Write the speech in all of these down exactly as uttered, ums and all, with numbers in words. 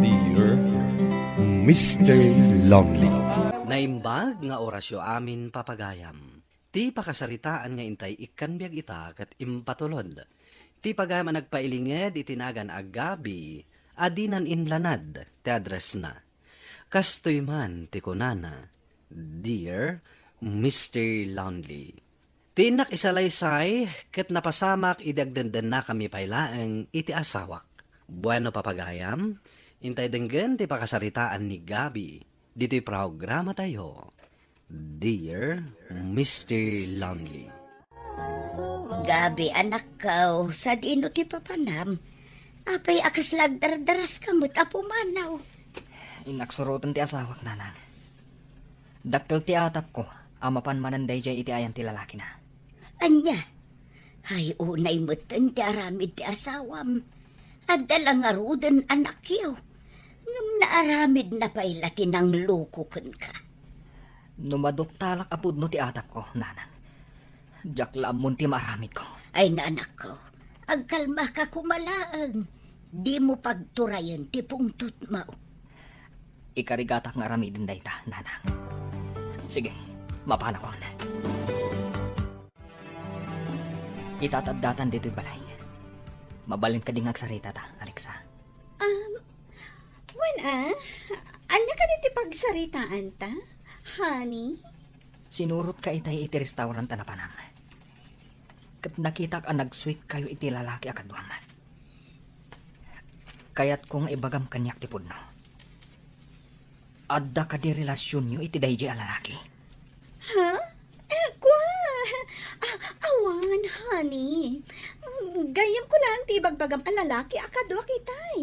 Dear Mister Lonely. Naimbag nga orasyo amin, papagayam. Ti pakasaritaan nga intay ikkan biag ita ket impatulod. Ti pagayam a nagpailinged iti nagan a Gabi a dinan inlanad ti addressna. Kastoy man ti kunana, "Dear Mister Lonely." Ti innak isalaysay ket napasamak idi agdendennakami pay laeng iti asawak. Bueno, papagayam, intay denggen ti pakasaritaan ni Gabi ditoy programatayo, Dear Mister Lonely. Gabi, anakko, sadino ti papanam? Apay a kasla agdardaraska met a pumanaw? Innak suroten ti asawak, nanang. Dakkel ti atapko a mapan manen daydiay iti ayan ti lalakina. Ania? Hay, unay metten ti aramid ti asawam. Adda la ngaruden, anakyo. Ngem naaramidna pay la ti nangloko kenka. No maduktalak a pudno ti atapko, nanang, diak la ammon ti maaramidko. Ay, anakko, agkalmaka koma laeng. Dimo pagturayen ti pungtotmo. Ikarigatak nga aramiden dayta, nanang. Sige, mapanakon. Ita ti addatan ditoy balay. Mabalin kadi nga agsaritata, Alexa? Um, wen, ah, ania kadi ti pagsaritaanta, honey? Sinurotka itay iti restaurant a napanam. Ket nakitak a nag-sweet kayo iti lalaki a kaduam. Kayatko nga ibagam kaniak ti pudno. Adda kadi relasionyo iti daydiay a lalaki? Ha? Eh, kua? Ah, awan, honey. Gayyemko laeng ti ibagbagam a lalaki a kaduak itay.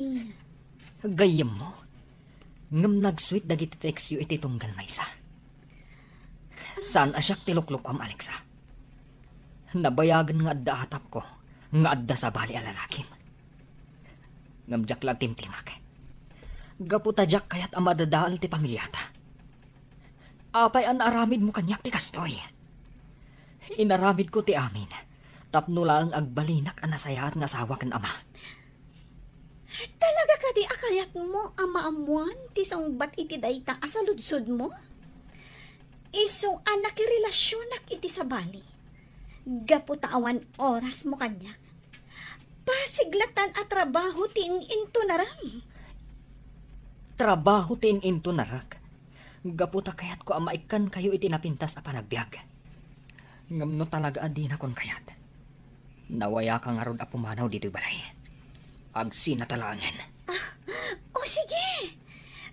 Gayyemmo? Ngem nag-sweet dagiti textyo iti tunggal maysa. Saan a siak ti luklukuam, Alexa. Nabayagen nga adda atapko nga adda sabali a lalakim. Ngem diak la agtimtimak. Gapu ta diak kayat a madadael ti pamiliata. Apay a naaramidmo kaniak ti kastoy? Inaramidko ti amin tapno laeng agbalinak a nasayaat nga asawa ken ama. Talaga kadi a kayatmo a maammoan ti sungbat iti dayta a saludsodmo? Isu a nakirelasionak iti sabali, gapu ta awan orasmo kaniak. Pasig latan a trabaho ti in-intunaram. Trabaho ti in-intunarak? Gapu ta kayatko a maikkankayo iti napintas a panagbiag. Ngem no talaga a dinakon kayat, nawayaka ngarud a pumanaw ditoy balay. Agsinata laengen. Ah, o sige.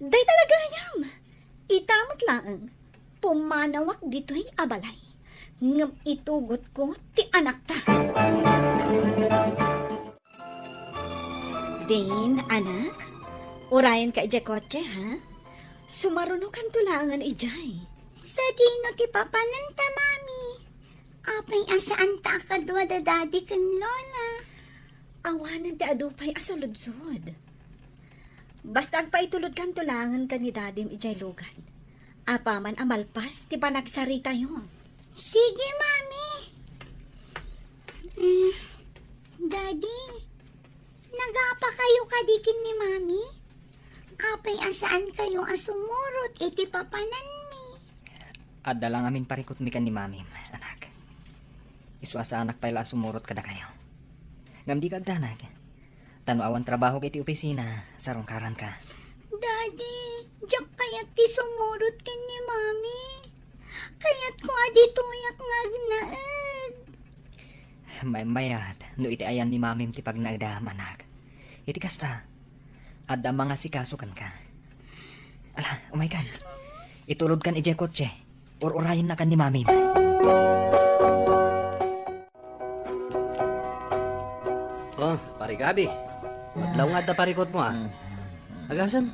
Dayta la gayam. Ita met laeng, pumanawak ditoy a balay. Ngem itugotko ti anakta. Din, anak, urayenka idiay kotse, ha? Sumarunokanto laengen idiay. Sadino ti papananta, Mami? Apay a saanta a kadua da Daddy ken Lola? Awanen ti adu pay a saludsod. Basta agpaitulodkanto laengen ken ni Dadim idiay lugan. Apaman a malpas ti panagsaritayo. Sige, Mami. Eh, Daddy, nagapakayo kadi ken ni Mami? Apay a saankayo a sumurot iti papananmi? Adda la ngamin parikutmi ken ni Mamim, anak. Isu a saanak pay la a sumurot kadakayo. Ngem dika agdanag. Ta no awan trabahok iti opisina, sarungkaranka. Daddy, diak kayat ti sumurot ken ni Mami. Kayatko a ditoyak nga agnaed. Maymayat no iti ayan ni Mamim ti pagnaedam, anak. Iti kasta, adda mangasikaso kenka. Ala, umaykan. Itulodkan idiay kotse. Ur-urayennakan ni Mamim. Oh, Pare Gabi. Adlaw nga adda parikutmo, ah. Agasem,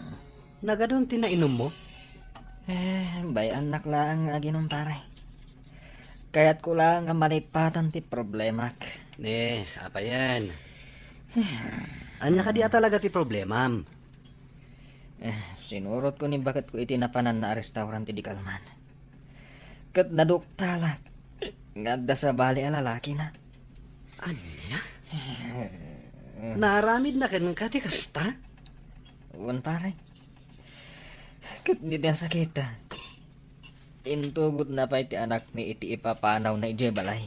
nagadun ti nainummo? Eh, bay-annak laeng nga aginum, pare. Kayatko laeng a malipatan ti problemak. Eh, apayen? Ania kadi a talaga ti problemam? Eh, sinurotko ni baketko iti napananna a restaurant idi kalman. Ket naduktalak nga adda sabali a lalakina. Ania? Naaramidna kenka ti kasta? Wen, pare. Ket dita sakit, intugotna pay ti anakmi iti ipapanawna idiay balay.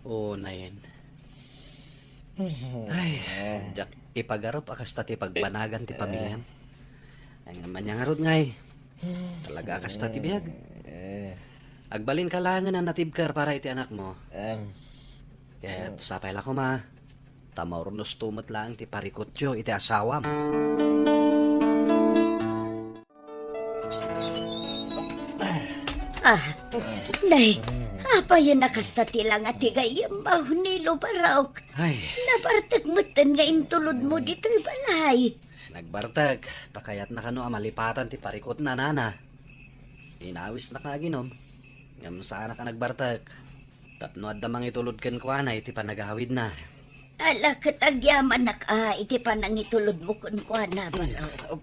Unayen. Ay, diak ipagarup a kasta ti pagbanagan ti pamiliam. Ay, nga man ngarud ngay. Talaga a kasta ti biag. Agbalinka laengen a natibker para iti anakmo. Em. Ket sapay la koma, ta maurnosto met laeng ti parikutyo iti asawam. Ah, nay, apayen a kasta ti langa ti gayyemmo, Nilo Barok? Ay. Nabartek metten nga intulodmo ditoy balay. Nagbartek, ta kayatna kano a malipatan ti parikutna, nana. Inawisnak nga aginom, ngem saanak a nagbartek. Tapno adda mangitulod kenkuana iti panagawidna. Ala, ket agyamanak a iti panangitulodmo kenkuana, Barok.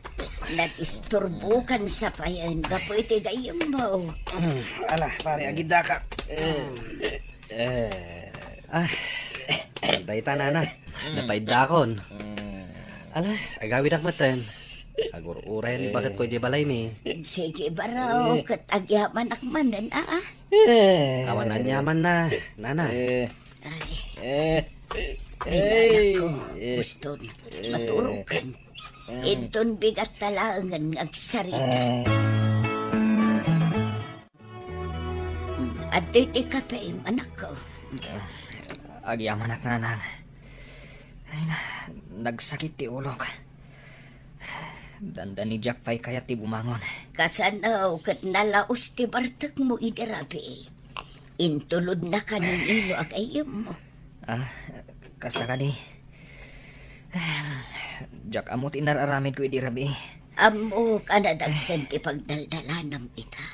Nag-isturbokan sa payen gapu iti gayyemmo. Ala, pare, agidaka. Ah, dayta, nana. Napaiddakon. Ala, agawidak metten. Agur-uray ni baketko idiay balaymi. Sige, Barok, ket agyamanak manen, a, a. Awan aniamanna, nana. Ay, ay, nanakko, guston maturokan. Inton bigat ta laengen nga agsarita. Adtoy ti kape, anakko. Agyamanak, nanang. Ay na, nagsakit ti ulok. Dandani diak pay kayat ti bumangon. Kasano ket nalaos ti bartekmo idi rabii? Intulodnaka ni Nilo a gayyemmo. Ah, kasta kadi. Diak ammo ti inar-aramidko idi rabii. Ammok a nadagsen ti pagdaldalanam ita.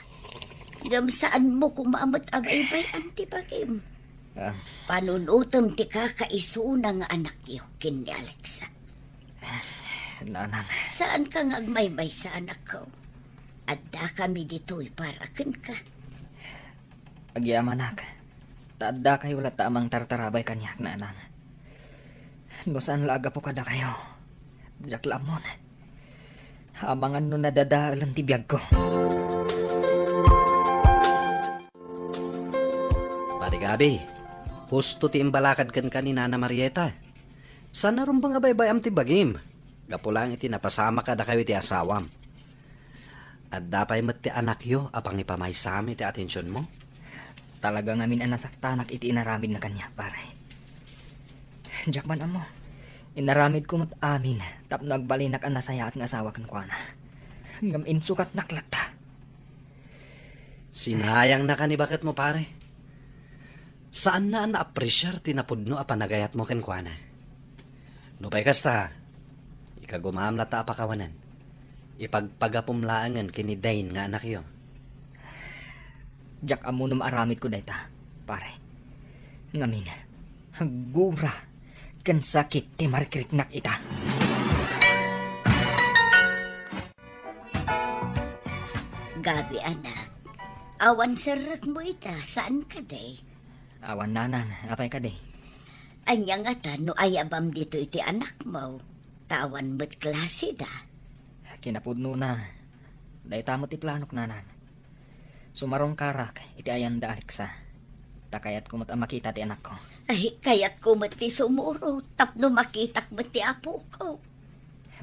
Ngem saanmo koma met a baybay-an ti bagim. Ah. Panunotem ti kakaisuna nga anakyo ken ni Alexa. Nanang. Saanka nga agmaymaysa, anakko? Addakami ditoy para kenka. Agyamanak, ta addakayo latta a mangtartarabay kaniak, nanang. No saan la a gapu kadakayo, diak la ammon. Amangan no nadadaelen ti biagko. Pare Gabi, husto ti imbalakad kenka ni Nana Marieta. Saan a rumbeng a baybay-am ti bagim, gapu laeng iti napasamak kadakayo iti asawam. Adda pay met ti anakyo a pangipamaysam iti atensionmo? Talaga ngamin a nasaktanak iti inaramidna kaniak, pare. Diak man ammo. Inaramidko met amin tapno agbalinak a nasayaat nga asawa kenkuana. Ngem insukatnak latta. Sinayangnaka ni baketmo, pare. Saanna a naapresiar ti napudno a panagayatmo kenkuana. Nupay kasta, ikagumam latta a pakawanen. Ipagpagapum laengen ken ni Dane nga anakyo. Diak ammo no maaramidko dayta, pare. Ngamin, gura ken sakit ti marikiriknak ita. Gabi, anak. Awan serrekmo ita, saan kadi? Awan, nanang. Apay kadi? Ania ngata no ayabam ditoy ti anakmo? Ta awan met klaseda. Kinapudnona, dayta met ti planok, nanang. Sumarungkarak iti ayan da Alexa. Ta kayatko met a makita ti anakko. Ay, kayatko met ti sumuro tapno makitak met ti apoko.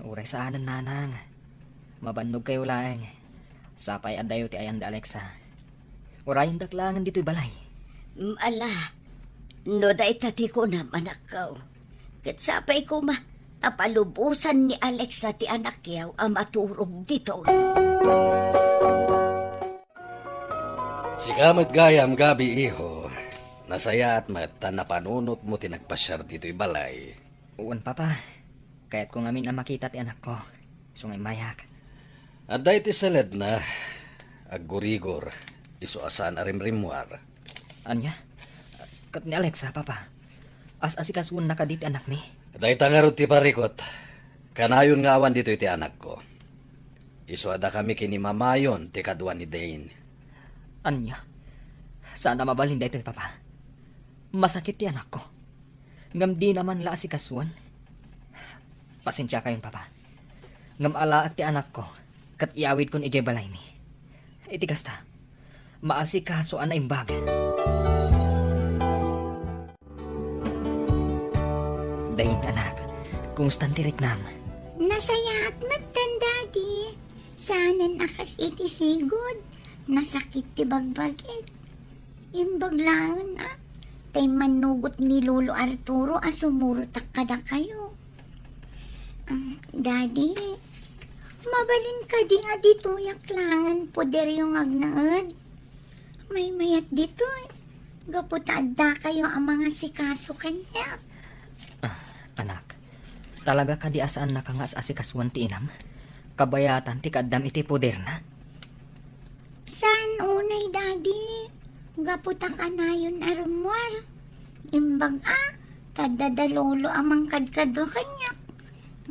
Uray saanen, nanang. Mabannog kayo laeng. Sapay addayo ti ayan da Alexa. Urayendak laengen ditoy balay. Mm, ala, no dayta ti kunam, anakko. Ket sapay koma, ta palubosan ni Alexa ti anakyaw a maturog ditoy. Sika met gayam, Gabi, iho. Nasayaat met ta napanunotmo ti nagpasiar ditoy balay. Wen, Papa. Kayatko ngamin a makita ti anakko. Isu nga immayak. Adda iti saledna, aggurigor, isu a saan a rimrimmuar. Ania? Ket ni Alexa, Papa? As-asikasuenna kadi ti anakmi? Dayta ngarud ti parikut. Kanayon nga awan ditoy ti anakko. Isu a dakami ken ni mamayon ti kadua ni Dane. Ania? Saan a mabalin daytoy, Papa. Masakit ti anakko. Ngem dina man la asikasuen. Pasensiakayon, Papa. Ngem alaek ti anakko, ket iyawidkon idiay balaymi. Iti kasta, maasikaso a naimbag. Dain, anak, kumustan ti riknam? Nasayaat metten, Daddy. Saanen a kas iti sigud. Nasakit ti bagbagik. Imbag laeng, a. Tay mannugot ni Lolo Arturo a sumurotak kadakayo. Ah, Daddy, mabalin kadi a ditoyak laeng poderyo nga agnaed? Maymayat ditoy, gapu ta addakayo a mangasikaso kaniak. Ah, anak, talaga kadi a saannaka nga as-asikasuan ti inam? Kabayatan ti kaaddam iti poderna? Saan unay, Daddy. Gapu ta kanayon a rummuar. Imbag a, ta adda da Lolo a mangkadkadua kaniak.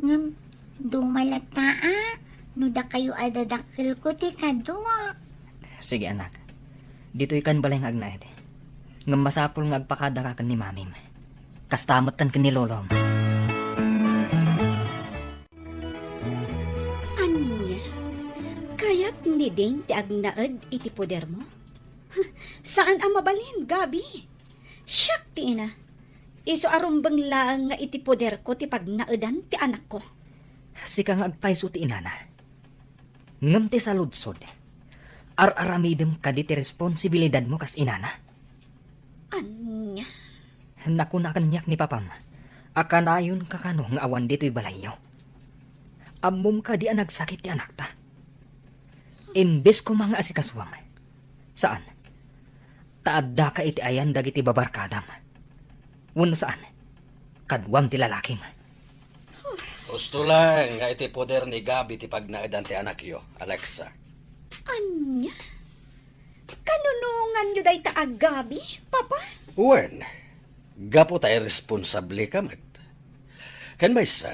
Ngem, duma latta a, no dakayo a dadakkelko ti kadua. Sige, anak. Ditoykan balay nga agnaed. Ngem masapul nga agpakadaka ken ni mamim. Kasta metten ken ni lolom. Ania? Kayat ni Dane ti agnaed iti podermo? Saan a mabalin, Gabi. Siak ti ina. Isu a rumbeng laeng nga iti poderko ti pagnaedan ti anakko. Sika nga agpayso ti inana. Ngem ti saludsod, ar-aramidem kadi ti responsibilidadmo kas inana? Ania? Nakuna kaniak ni papam a kanayonka kano nga awan ditoy balayyo. Ammom kadi a nagsakit ti anakta? Imbes koma nga asikasuam. Saan? Ta addaka iti ayan dagiti babarkadam. Wenno saan? Kaduam ti lalakim. Husto laeng nga iti poder ni Gabi ti pagnaedan ti anakyo, Alexa. Ania? Kanunonganyo dayta a Gabi, Papa? Wen, gapu ta irresponsableka met. Ken maysa,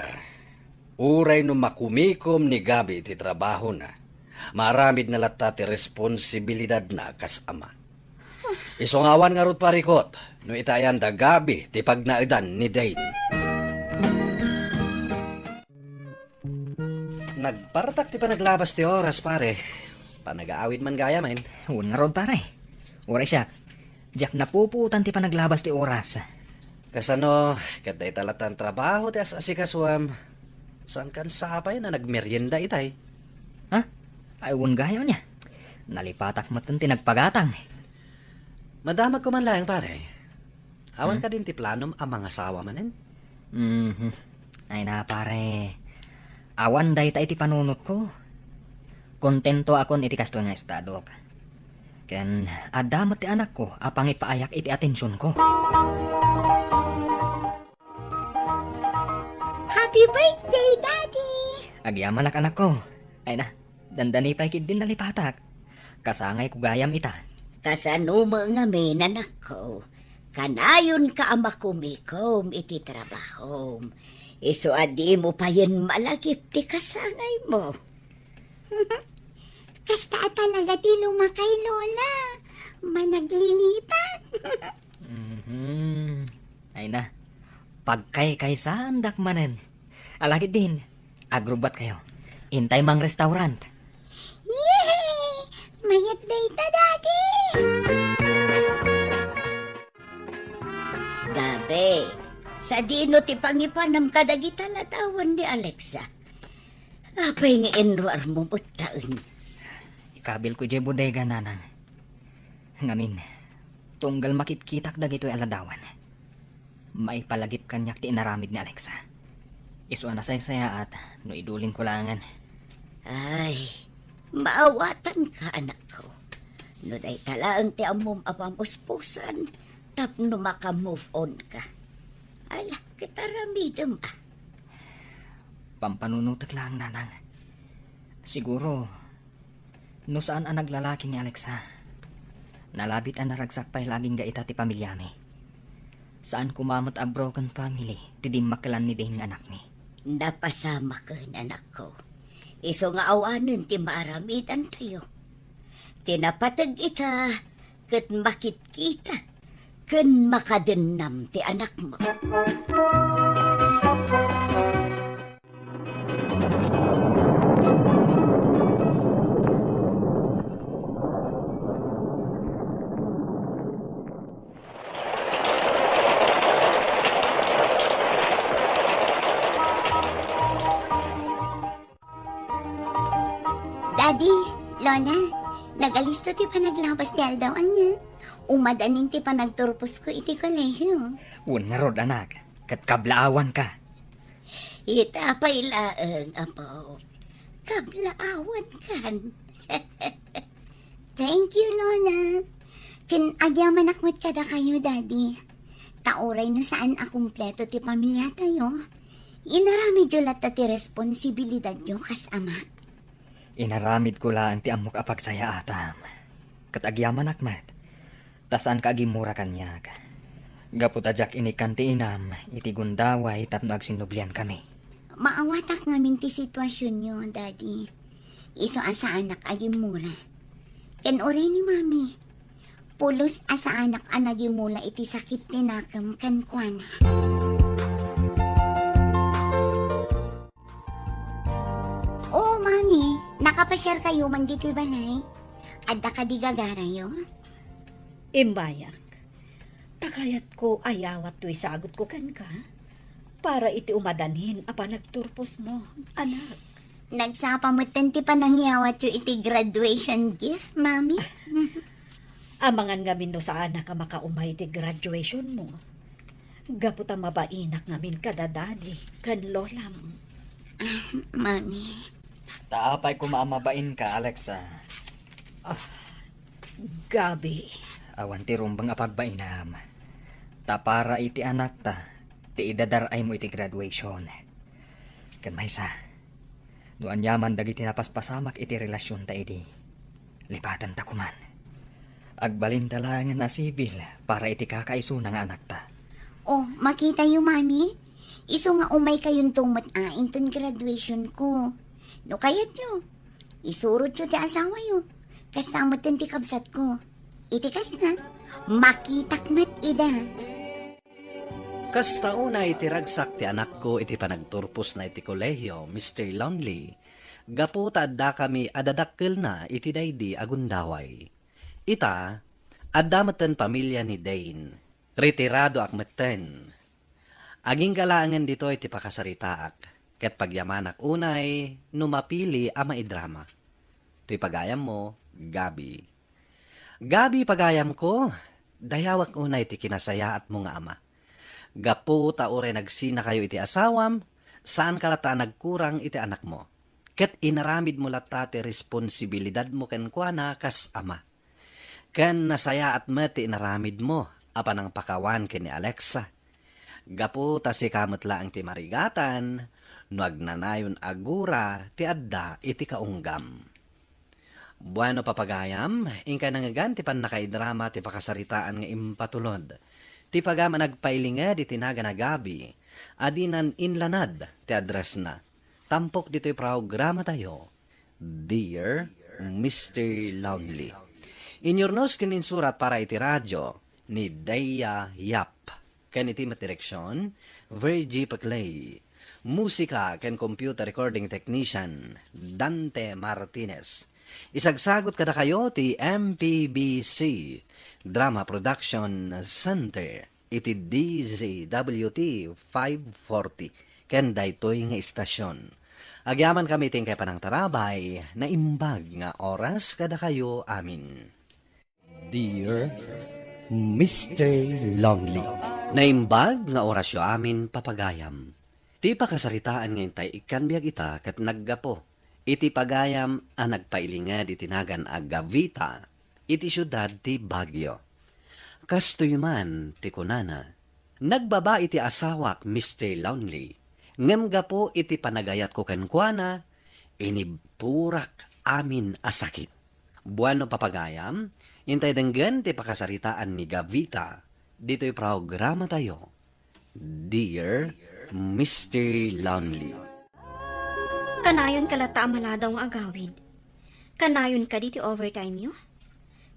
uray no makumikom ni Gabi iti trabahona, maaramidna latta ti responsibilidadna kas ama. Isu nga awan ngarud parikut no iti ayan da Gabi ti pagnaedan ni Dane. Nagpartak ti panaglabas ti oras, pare. Panagaawid man gayam. Wen ngarud, pare. Uray siak, diak napupuotan ti panaglabas ti oras. Kasano, ket dayta latta a trabaho ti as-asikasuam. Saankan sapay a nagmerienda itay? Ha? Ay, wen gayam ania. Nalipatak metten ti nagpagatang. Madamagko man laeng, pare. Awan Hmm? kadin ti planom a mangasawa manen? Mhm. Ay na, pare. Awan dayta iti panunotko. Kontentoakon iti kastoy nga estadok. Ken adda met ti anakko a pangipaayak iti atensionko. Happy birthday, Daddy! Agyamanak, anakko. Ay na, dandani pay ketdin nalipatak. Kasangayko gayam ita. Kasano met ngamin, anakko? Kanayonka a makumikom iti trabahom. Isu a dimo payen malagip ti kasangaymo. Kasta a talaga ti lumakay, Lola. Managlilipat. Mhm. Ay na, pagkaykaysaandak manen. Ala ketdin, agrubbatkayo. Intay mangrestaurant. Yehey! Mayat dayta, Daddy! Gabi, sadino ti pangipanam kadagita ladawan ni Alexa? Apay nga inruarmo metten? Ikabilko idiay bodega, nanang. Ngamin, tunggal makitkitak dagitoy a ladawan, maipalagip kaniak ti inaramid ni Alexa. Isu a nasaysayaat no idulingko laengen. Ay, maawatanka, anakko. No dayta laeng ti ammom a pamuspusan, tapno maka-move on ka. Ala, ket aramidem a. Pampanunotek laeng, nanang. Siguro, no saan a naglalaki ni Alexa, nalabit a naragsak pay la agingga ita ti pamiliami. Saan koma met a broken family ti dimmakelan ni Dane nga anakmi. Napasamaken, anakko. Isu nga awanen ti maaramidantayo. Ti napateg ita ket makitkita ken makadennam ti anakmo. Adi, Lola, nagalisto ti panaglabas ti aldaw ania. Umadanin ti panagturposko iti kolehio. Wen ngarud, anak, ket kablaawanka. Ita pay laeng, Apo. Kablaawankan. Thank you, Lola. Ken agyamanak met kadakayo, Daddy. Ta uray no saan a kumpleto ti pamiliatayo, inaramidyo latta ti responsibilidadyo kas amak. Inaramidko laeng ti ammok a pagsayaatam. Ket agyamanak met, ta saanka agimmura kaniak. Gapu ta diak inikkan ti inam iti gundaway tapno agsinnubliankami. Maawatak ngamin ti situasionyo, Daddy. Isu a saanak agimmura. Ken uray ni Mami, pulos a saanak a nagimula iti sakit ti nakem kenkuana. Oh, Mami, nakapasiarkayo man ditoy balay? Adda kadi gagarayo? Imbayak. Ta kayatko a yawat toy sagutko kenka para iti umadanin a panagturposmo, anak. Nagsapa metten ti panangyawatyo iti graduation gift, Mami. Amangan ngamin no saanak a makaumay iti graduationmo. Gapu ta mabainak ngamin kada daddy ken lolam. Ah, Mami. Ta apay koma a mabainka, Alexa? Ah, Gabi. Awan ti rumbeng a pagbainam. Ta para iti anakta, ti idadar-aymo iti graduation. Ken maysa, no aniaman dagiti napaspasamak iti relasionta idi, lipatenta koman. Agbalinta laengen a sibil para iti kakaisuna nga anakta. Oh, makitayo, Mami. Isu nga umaykayonto met a inton graduation ko. No kayatyo, isurotyo ti asawayo. Kasta metten ti kabsatko. Iti kasta, makitak met ida. Kasta unay ti ragsak ti anakko iti panagturposna iti kolehio, Mister Lonely, gapu ta addakami a dadakkelna iti daydi a gundaway. Ita, adda metten pamilia ni Dane. Retiradoak metten. Agingga laengen ditoy ti pakasaritaak, ket pagyamanak unay no mapili a maidrama. Toy pagayammo, Gabi. Gabi, pagayamko, dayawak unay ti kinasayaatmo nga ama. Gapu ta uray nagsinakayo iti asawam, saanka latta a nagkurang iti anakmo. Ket inaramidmo latta ti responsibilidadmo kenkuana kas ama. Ken nasayaat met ti inaramidmo a panangpakawan ken ni Alexa. Gapu ta sika met laeng ti marigatan no agnanayon a gura ti adda iti kaunggam. Bueno, papagayam, inkay nangngegan ti pannakaidrama ti pakasaritaan nga impatulod. Ti pagayam a nagpailinged iti nagan a Gabi a dinan inlanad ti addressna. Tampok ditoy programatayo, Dear Mister Lonely. Inyurnos ken insurat para iti radio ni Dea Yap. Ken iti met direksion, Virgie Paclay. Musika ken computer recording technician, Dante Martinez. Isagsagot kadakayo ti M P B C Drama Production Center iti D Z W T five forty ken daytoy nga istasion. Agyamankami iti inkay panangtarabay, naimbag nga oras kadakayo amin. Dear Mister Lonely. Naimbag nga orasyo amin, papagayam. Ti pakasaritaan nga intay ikkan biag ita ket naggapu iti pagayam a nagpailinged iti nagan a Gavita iti siudad ti Baguio. Kastoy man ti kunana, "Nagbaba iti asawak, Mister Lonely, ngem gapu iti panagayatko kenkuana, inibturak amin a sakit." Bueno, papagayam, intay denggen ti pakasaritaan ni Gavita ditoy programatayo, Dear Mister Lonely. Kanayon ka latta a maladaw nga agawid. Kanayon kadi ti overtime yo?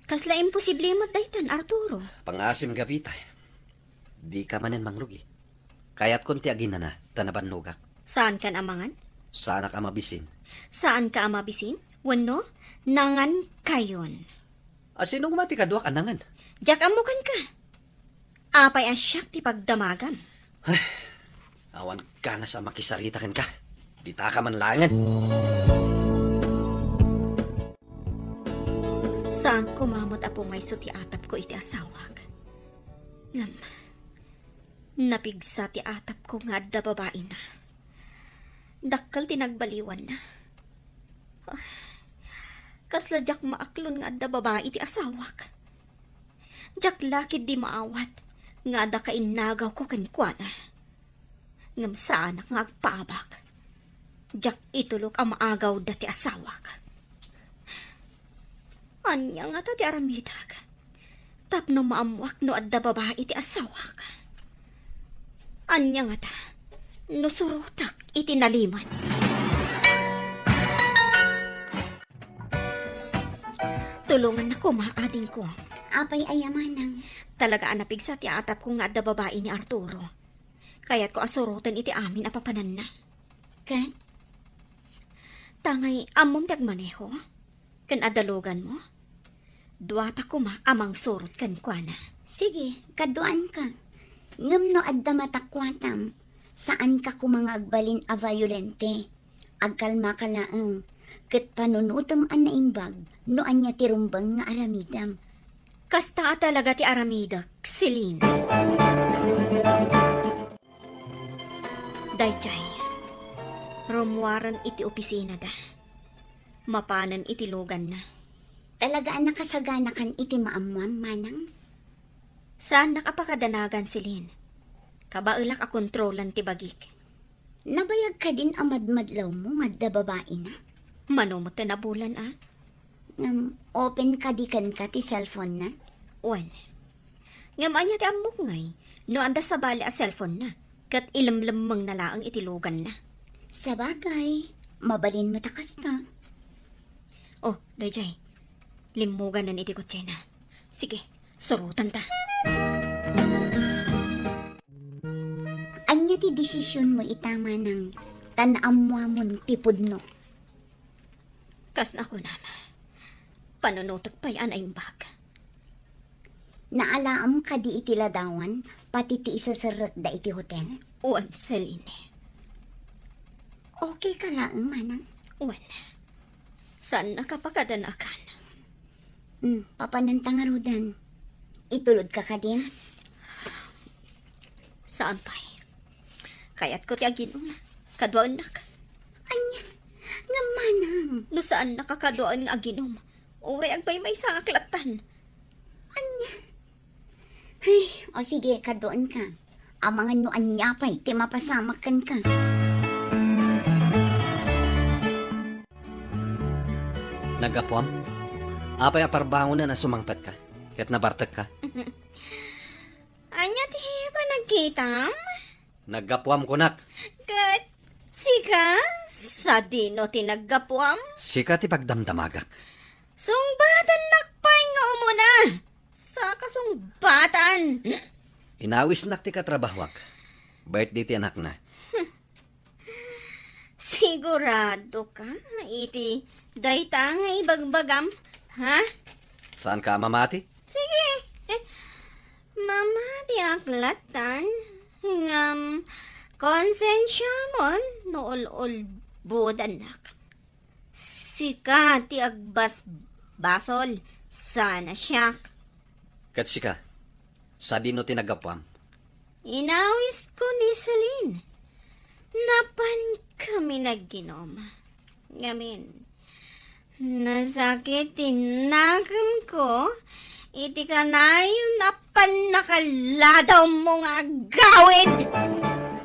Kasla imposible met daytan, Arturo. Pangasim, Gavita. Dika manen mangrugi. Kayatkon ti aginana, ta nabannogak. Saan kan amangan? Saanak a mabisin. Saan ka a mabisin? Wenno, nangan kayon. A, sino koma ti kaduak a nangan? Diak ammo kenka. Apay a siak ti pagdamagam? Ay, awan ganas a makisarita kenka. Ditaka man laengen. Saan koma met a pumayso ti atapko iti asawak. Ngem, napigsa ti atapko nga adda babaina. Dakkel ti nagbaliwanna. Ah, kasla diak maaklon nga adda babai iti asawak. Diak la ketdi maawat nga adda kainnagawko kenkuana. Ngem saanak nga agpaabak. Diak itulok a maagawda ti asawak. Ania ngata ti aramidek tapno maammoak no adda babai ti asawak? Ania ngata no surotek iti nalimed? Tulongannak koma, adingko. Apay aya, manang? Talaga a napigsa ti atapko nga adda babai ni Arturo. Kayatko a suroten iti amin a papananna. Ket? Tangay ammom ti agmaneho? Ken adda loganmo? Duata koma a mangsurot kenkuana. Sige, kaduaanka. Ngem no adda matakuatam, saanka koma nga agbalin a violente. Agkalmaka laeng, ket panunotem a naimbag no ania ti rumbeng nga aramidem. Kasta a talaga ti aramidek, Celine. Daydiay, rummuaren iti opisinada. Mapanen iti loganna. Talaga a nakasaganakan iti maammuam, manang? Saannak a pakadanagan, Celine. Kabaelak a kontrolan ti bagik. Nabayag kadin a madmadlawmo nga adda babaina? Mano met ti nabulan, a? Ngem, open kadi kenka ti cellphone-na? Wen. Ngem ania ti ammok ngay no adda sabali a cellphone-na ket ilemlemmengna laeng iti loganna? Sabagay, mabalin met a kasta. Oh, daydiay. Limmuganen iti kotsena. Sige, surotanta. Ania ti desisionmo ita, manang, ta naammuamon ti pudno? Kas nakunam, panunotek pay a naimbag. Naalaem kadi iti ladawan, pati ti iseserrekda iti hotel? Wen, Celine. Okay ka laeng, manang? Wen. Saannak a pakadanagan. Hmm, papananta ngaruden. Itulodka kadin? Saan pay. Kayatko ti aginom. Kaduaennak. Ania? Ngem manang? No saannak a kaduaen nga aginom, uray agmaymaysaak lattan. Ania? Ay, o sige, kaduaenka. Amangan no ania pay ti mapasamak kenka. Naggapuam? Apay a parbangonen a sumangpetka ket nabartekka? Ania ti panagkitam? Naggapuam kunak. Ket sika, sadino ti naggapuam? Sika ti pagdamdamagak. Sungbatannak pay nga umuna. Saka sungbatan. Inawisnak ti katrabahoak. Birthday ti anakna. Sigurado ka iti dayta nga ibagbagam, ha? Saanka a mamati? Sige. Mamatiak lattan. Ngem, konsensiamon no ul-ulbodannak. Sika ti agbasbasol sana siak. Ket sika, sadino ti naggapuam? Inawisko ni Celine. Napan kami nagginom. Ngamin, nasakit ti nakemko iti kanayon a pannakaladawmo nga agawid.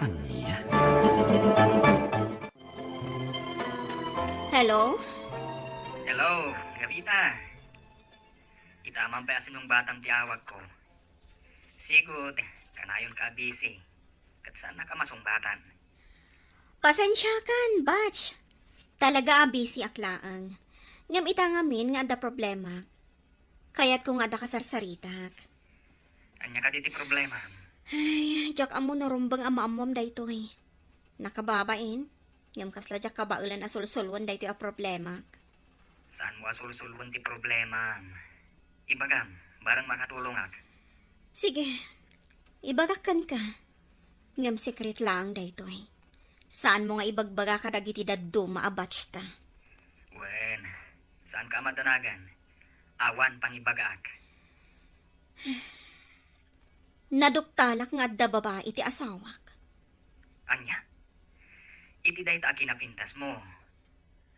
Ania? Hello? Hello, Gabita. Ita man pay a sinungbatam ti awagko. Sigut, kanayon ka a busy. Ket saannak a masungbatan. Pasensiakan, Batch. Talaga a busy ak laeng. Ngem ita ngamin nga adda problema. Kayatko nga adda kasarsaritak. Ania kadi ti problema? Ay, diak ammo no rumbeng a maammuam daytoy. Nakababain, ngem kasla diak kabaelan a sulsulwen daytoy a problemak. Saanmo a sulsulwen ti problemam? Ibagam, bareng makatulongak. Sige, ibagak kenka. Ngem sekret laeng daytoy. Saanmo nga ibagbaga kadagiti dadduma a batchta. Wen, saanka a madanagan. Awan pangibagaak. Naduktalak nga adda babai iti asawak. Ania? Iti dayta a kinapintasmo,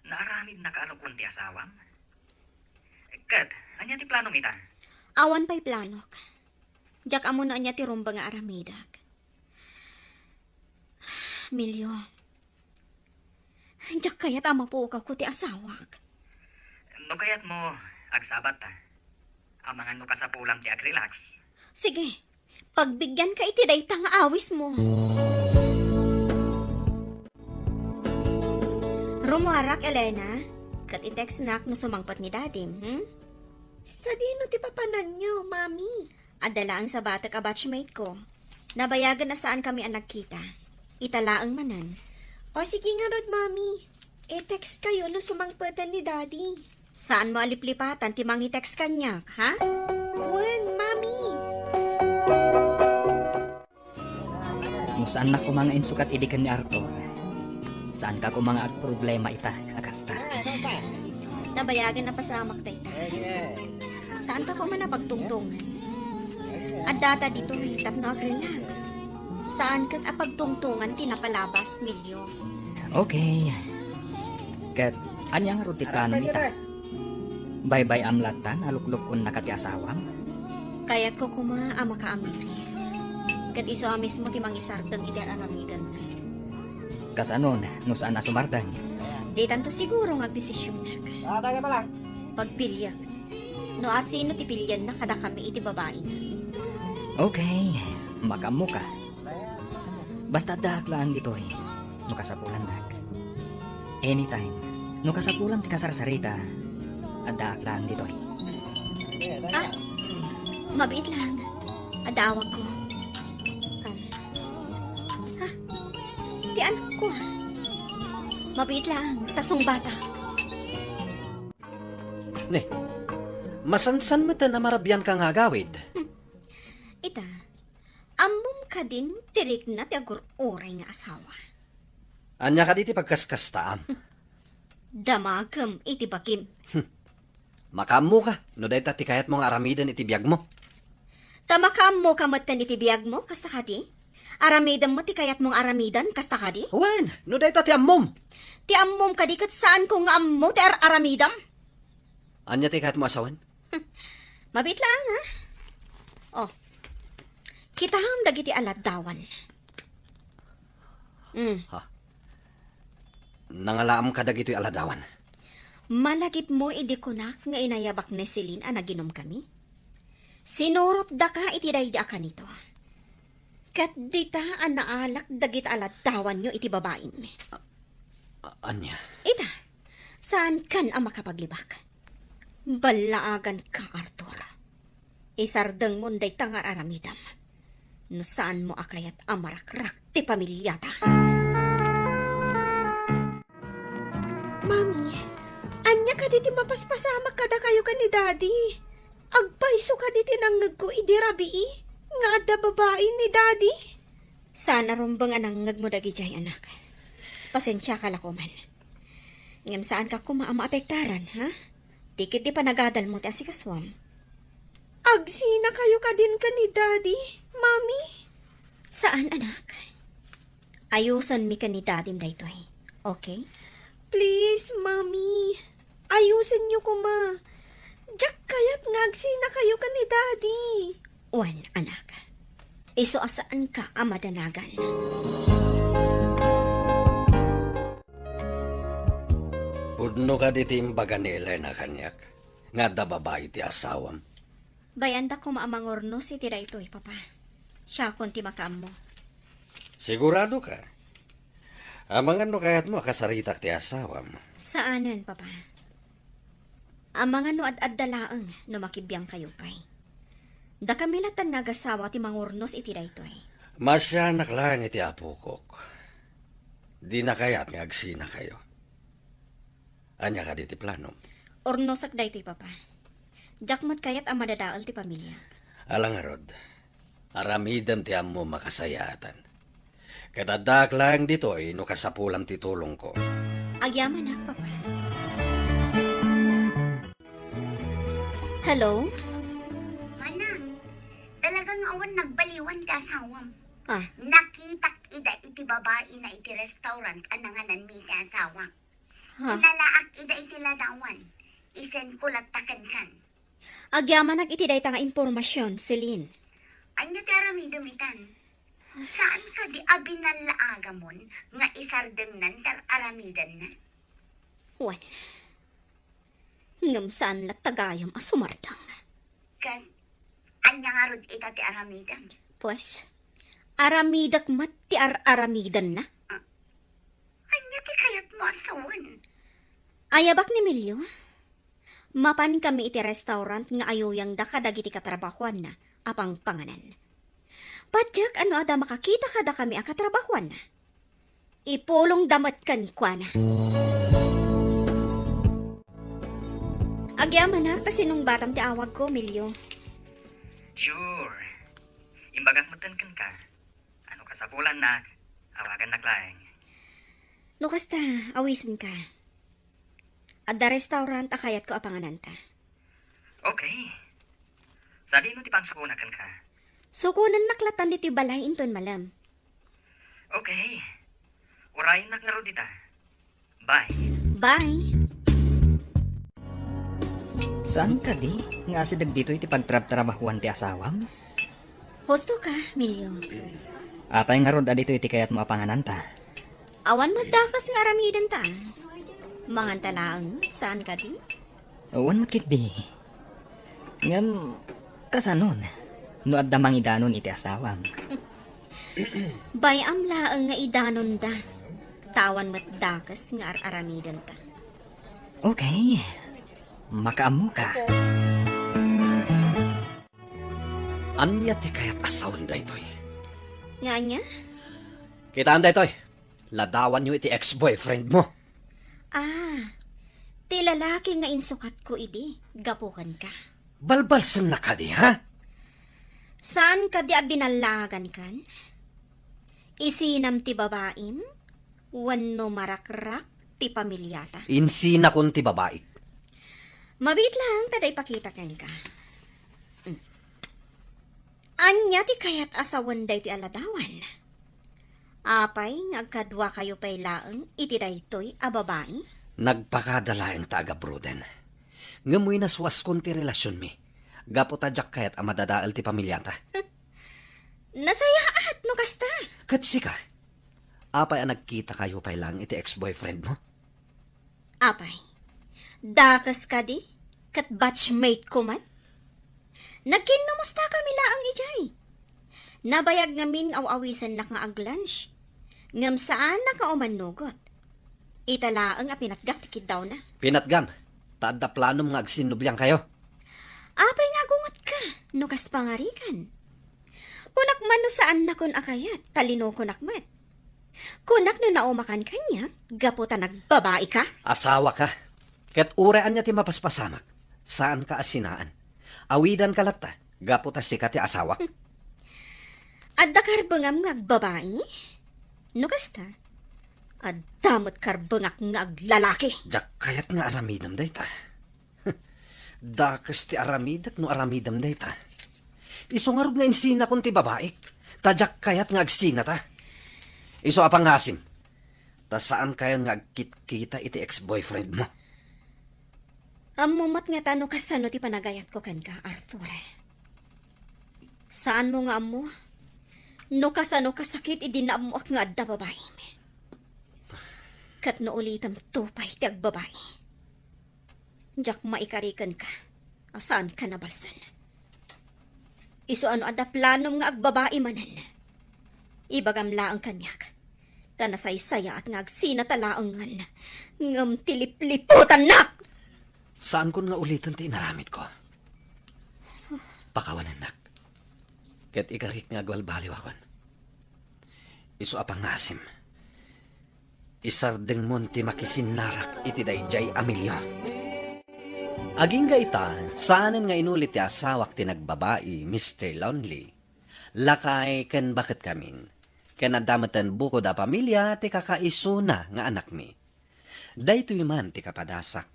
naaramidnaka a lukon ti asawam? Ket, ania ti planom ita? Awan pay planok. Diak ammo no ania ti rumbeng nga aramidek. Milio, diak kayat a mapukawko ti asawak. No kayatmo, agsabatta. Amangan no kasapulam ti agrelax. Sige, pagbigyanka iti dayta nga awismo. Rumuarak, Elena, ket i-textnak no sumangpet ni Dadim, hmm? Sadino ti papananyo, Mami? Adda laeng sabatek a batchmate ko. Nabayagen a saankami a nagkita. Ita laeng manen. O, sige ngarud, Mami. I-textkayo no sumangpeten ni Daddy. Saanmo a liplipatan ti mangi-text kaniak, ha? Wen, Mami. No saannak koma nga insukat idi ken ni Arthur, saanka koma nga agproblema ita a kasta. Nabayagen a pasamak dayta. Saanta koma a pagtungtongan. Addata ditoy tapno agrelax. Saan ket a pagtungtongan ti napalabas, Milio. Okay. Ket ania ngarud ti planom ita? Baybay-am lattan a luklukkonnaka ti asawam? Kayatko koma a makaamiris. Ket isu a mismo ti mangisardeng iti ar-aramidenna. Kasanon, no saan a sumardeng? Ditanto siguro nga agdesisionak. Pagpiliak. No asino ti pilianna kadakami iti babaina. Okay, makaammoka. Basta addaak laeng ditoy, no kasapulandak. Anytime, no kasapulam ti kasarsarita, addaak laeng ditoy. Ah, mabiit laeng. Adda awagko. Ah. Ha? Ti anakko. Mabiit laeng, ta sungbata. Ne, masansan met a marabianka nga agawid. Hmm. Ita, ammom kadin ti rikna ti agur-uray nga asawa? Ania kadi ti pagkaskastaam? Damagem iti bagim. Makaammoka no dayta ti kayatmo nga aramiden iti biagmo. Ta makaammoka metten iti biagmo, kasta kadi? Aramidem met ti kayatmo nga aramiden, kasta kadi? Wen, no dayta ti ammom. Ti ammom kadi ket saanko nga ammo ti ar-aramidem? Ania ti kayatmo a sawen? Mabiit laeng, ha? Oh. Kitaem dagiti aladdawan. Mm. Ha? Nangalaam kadagitoy aladdawan? Malagipmo idi kunak nga inayabak ni Celine a naginomkami? Sinurotdaka iti daydi a kanito. Ket dita a naalak dagiti aladdawanyo iti babaim. A-, ania? Ita, saankan a makapaglibak. Ballaaganka, Arthur. Isardengmon dayta nga ar-aramidem. No saanmo a kayat a marakrak ti pamiliata. Mami, ania kadi ti mapaspasamak kadakayo ken ni Daddy? Agpayso kadi ti nangngegko idi rabii nga adda babai ni Daddy? Saan a rumbeng a nangngegmo dagidiay, anak. Pasensiaka la koman. Ngem saanka koma a maapektaran, ha? Ti ketdi panagadalmo ti asikasuam. Agsinakayo kadin ken ni Daddy, Mami? Saan, anak. Ayusenmi ken ni Dadim daytoy, okay? Please, Mami. Ayusenyo koma. Diak kayat nga agsinakayo ken ni Daddy. Wen, anak. Isu a saanka a madanagan. Pudno kadi ti imbaga ni Elena kaniak nga adda babai ti asawam? Bay-andak koma a mangurnos iti daytoy, Papa. Siakon ti makaammo. Siguradoka? Amangan no kayatmo a kasaritak ti asawam? Saanen, Papa. Amangan no ad-adda laeng no makibiangkayo pay. Dakami lattan nga agasawa ti mangurnos iti daytoy. Maasianak laeng iti apokok. Dina kayat nga agsinakayo. Ania kadi ti planom? Urnosek daytoy, Papa. Diak met kayat a madadael ti pamiliak. Ala ngarud, aramidem ti ammom a kasayaatan. Ket addaak laeng ditoy no kasapulam ti tulongko. Agyamanak, Papa. Hello? Manang, talaga nga awan nagbaliwan ti asawam. Ah. Nakitak ida iti babaina iti restaurant a nangananmi iti asawak. Ha? Inalaak ida iti ladawan. Isend ko latta kenkan. Agyamanak iti dayta nga impormasion, Celine. Ania ti aramidem itan? Saan kadi a binallaagamon nga isardengnan ti ar-aramidenna? Wen, ngem saan latta gayam a sumardeng. Ket ania ngarud ita ti aramidem? Pues, aramidek met ti ar-aramidenna. Ah, ania ti kayatmo a sawen? Ayabak ni Emilio. Mapan kami iti restaurant nga ayuyangda kadagiti katrabahuanna a pangpanganan. Patiek a no adda makakita kadakami a katrabahuanna, ipulongda met kenkuana. Agyamanak ta sinungbatam ti awagko, Emilio. Sure. Imbagak metten kenka. Ano kasapulanna, awagannak laeng. No kasta, awisenka. Adda restaurant a kayatko a pangananta. Okay. Sadino ti pangsukonak kenka? Sukonennak latan ditoy balay inton malem. Okay. Urayennak ngarud dita. Bye. Bye. Saan kadi nga asideg ditoy ti pagtrabtrabahuan ti asawam? Husto ka, Emilio. Apay ngarud a ditoy ti kayatmo a pangananta? Awan met dakes nga aramidenta. Manganta laeng, saan kadi? Awan met ketdi. Ngem, kasanon, no adda mangidanon iti asawam? Bay-am laeng nga idanonda, ta awan met dakes nga ar-aramidenta. Okay. Makaammoka. Ania ti kayat a sawen daytoy? Nga ania? Kitaem daytoy. Ladawanyo iti ex-boyfriend mo. Ah, ti lalaki nga insukatko idi, gapu kenka. Balbalsenna kadi, ha? Saan kadi a binallagankan? Isinam ti babaim, wenno marakrak ti pamiliata? Insinakon ti babaik. Mabiit laeng ta da ipakita kenka. Mm. Ania ti kayat a sawen daytoy a ladawan? Apay nga agkaduakayo pay laeng iti daytoy a babai? Nagpakada laeng ta agabruden. Ngem winaswaskon ti relasionmi, gapu ta diak kayat a madadael ti pamiliata. Nasayaat no kasta. Ket sika, apay a nagkitakayo pay laeng iti ex-boyfriend mo? Apay, dakes kadi ket batchmate ko met? Nagkinnumustakami laeng idiay. Nabayag ngamin nga aw-awisennak nga ag-lunch. Ngem saanak nga umannugot. Ita laeng a pinatgak ti kiddawna. Pinatgam, ta adda planom nga agsinnubliangkayo. Apay nga agungotka, no kas pangarikan? Kunak man no saannakon a kayat, ta linokonak met. Kunak no naumakan kaniak, gapu ta nagbabaika? Asawaka. Ket uray ania ti mapaspasamak, saanka a sinaan. Awidanka latta, gapu ta sika ti asawak. Hmm. Adda karbengam nga agbabai? No kasta, adda met karbengak nga aglalaki. Diak kayat nga aramidem dayta. Dakes ti aramidek no aramidem dayta. Isu ngarud nga insinakon ti babaik, ta diak kayat nga agsinata. Isu a pangasim, ta saankayon nga agkitkita iti ex-boyfriend mo. Ammom met ngata no kasano ti panagayatko kenka, Arthur. Saanmo nga ammo no kasano kasakit idi naammoak nga adda babaim. Ket no ulitemto pay ti agbabai, diak maikari kenka a saanka nabalsen. Isu a no adda planom nga agbabai manen, ibagam laeng kaniak, ta nasaysayaat nga agsinata laengen, ngem ti lipliputannak! Saankon nga uliten ti inaramidko. Pakawanennak. Ket ikarik nga agbalbaliwakon. Isu a pangasim, isardengmon ti makisinnarak iti daydiay a milio. Agingga ita, saanen nga inuli ti asawak ti nagbabai, Mister Lonely. Lakay ken baketkamin, ken adda meten bukod a pamilia ti kakaisuna nga anakmi. Daytoy man ti kapadasak,